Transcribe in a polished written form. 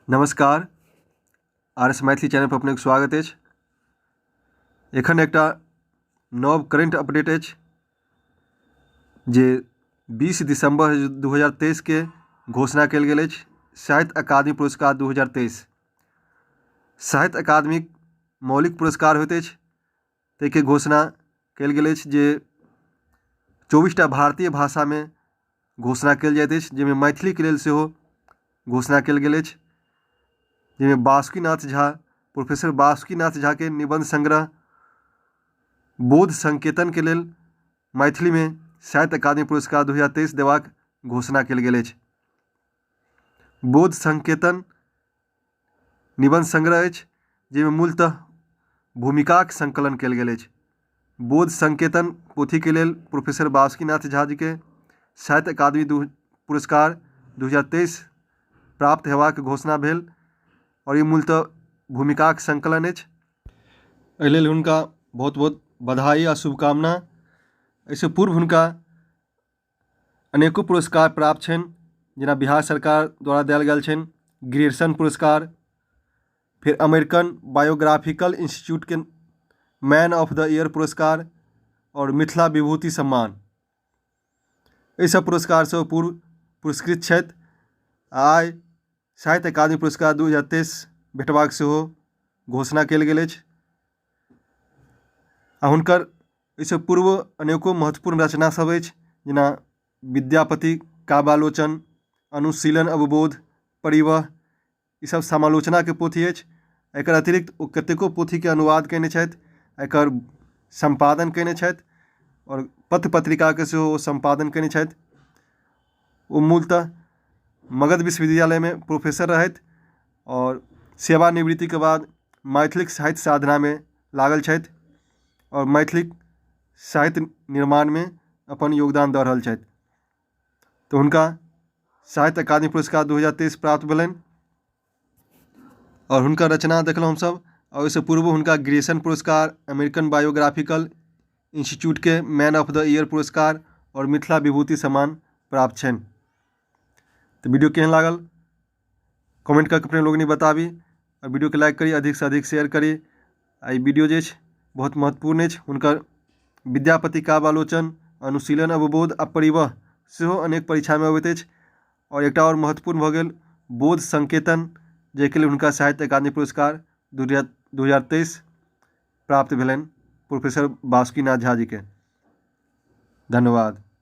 नमस्कार, R S Maithili channel पर अपनेक स्वागत अछि। एखन एकटा नव करेंट अपडेट अछि जे 20 दिसंबर 2023 के घोषणा कयल गेल अछि साहित्य अकादमी पुरस्कार 2023। साहित्य अकादमीक मौलिक पुरस्कार होइत अछि ताहिके घोषणा कयल गेल अछि जे 24टा भारतीय भाषामे घोषणा कयल जाइत अछि, जाहिमे मैथिलीके लेल सेहो घोषणा कयल गेल अछि, जाहिमे बासुकीनाथ झा, प्रोफेसर बासुकीनाथ झाके निबन्ध संग्रह बोध संकेतनके लेल मैथिलीमे साहित्य अकादमी पुरस्कार 2023 देबाक घोषणा कयल गेल अछि। बोध संकेतन निबन्ध संग्रह अछि, जाहिमे मूलतः भूमिकाक संकलन कयल गेल अछि। बोध संकेतन पोथीके लेल प्रोफेसर बासुकीनाथ झा जीके साहित्य अकादमी पुरस्कार 2023 प्राप्त हेबाक घोषणा भेल आओर ई मूलतः भूमिकाक संकलन अछि। एहि लेल हुनका बहुत बहुत बधाई आ शुभकामना। एहिसँ पूर्व हुनका अनेको पुरस्कार प्राप्त छनि, जेना बिहार सरकार द्वारा देल गेल छनि ग्रियर्सन पुरस्कार, फेर अमेरिकन बायोग्राफिकल इंस्टीट्यूटके मैन ऑफ the year पुरस्कार आओर मिथिला विभूति सम्मान। एहिसभ पुरस्कारसँ ओ पूर्व पुरस्कृत छथि। आइ साहित्य अकादमी पुरस्कार 2023 भेटबाक सेहो घोषणा कयल गेल अछि आ हुनकर एहिसँ पूर्व अनेको महत्वपूर्ण रचना सब अछि, जेना विद्यापति काव्यालोचन, अनुशीलन अवबोध, परिवह, ईसब समालोचनाके पोथी अछि। एकर अतिरिक्त ओ कतेको पोथीके अनुवाद कयने छथि, एकर सम्पादन कयने छथि आओर पत्र पत्रिकाके सेहो ओ सम्पादन कयने छथि। ओ मूलतः मगध विश्वविद्यालयमे प्रोफेसर रहथि आओर सेवानिवृत्तिके बाद मैथिलीक साहित्य साधनामे लागल छथि आओर मैथिलीक साहित्य निर्माणमे अपन योगदान दऽ रहल छथि। तऽ हुनका साहित्य अकादमी पुरस्कार 2023 प्राप्त भेलनि आओर हुनकर रचना देखलहुँ हमसभ। आओर ओहिसँ पूर्व हुनका ग्रियर्सन पुरस्कार, अमेरिकन बायोग्राफिकल इंस्टीट्यूटके मैन ऑफ the year पुरस्कार आओर मिथिला विभूति सम्मान प्राप्त छनि। तऽ वीडियो केहन लागल कमेंट कऽ के अपने लोकनि बताबी आओर वीडियोके लाइक करी, अधिकसँ अधिक शेयर करी। आ ई वीडियो जे अछि बहुत महत्वपूर्ण अछि। हुनकर विद्यापति काव्यालोचन, अनुशीलन अवबोध आ परिवह सेहो अनेक परीक्षामे अबैत अछि। आओर एकटा आओर महत्वपूर्ण भऽ गेल बोध संकेतन, जाहिके लेल हुनका साहित्य अकादमी पुरस्कार 2023 प्राप्त भेलनि प्रोफेसर बासुकीनाथ झा जीके। धन्यवाद।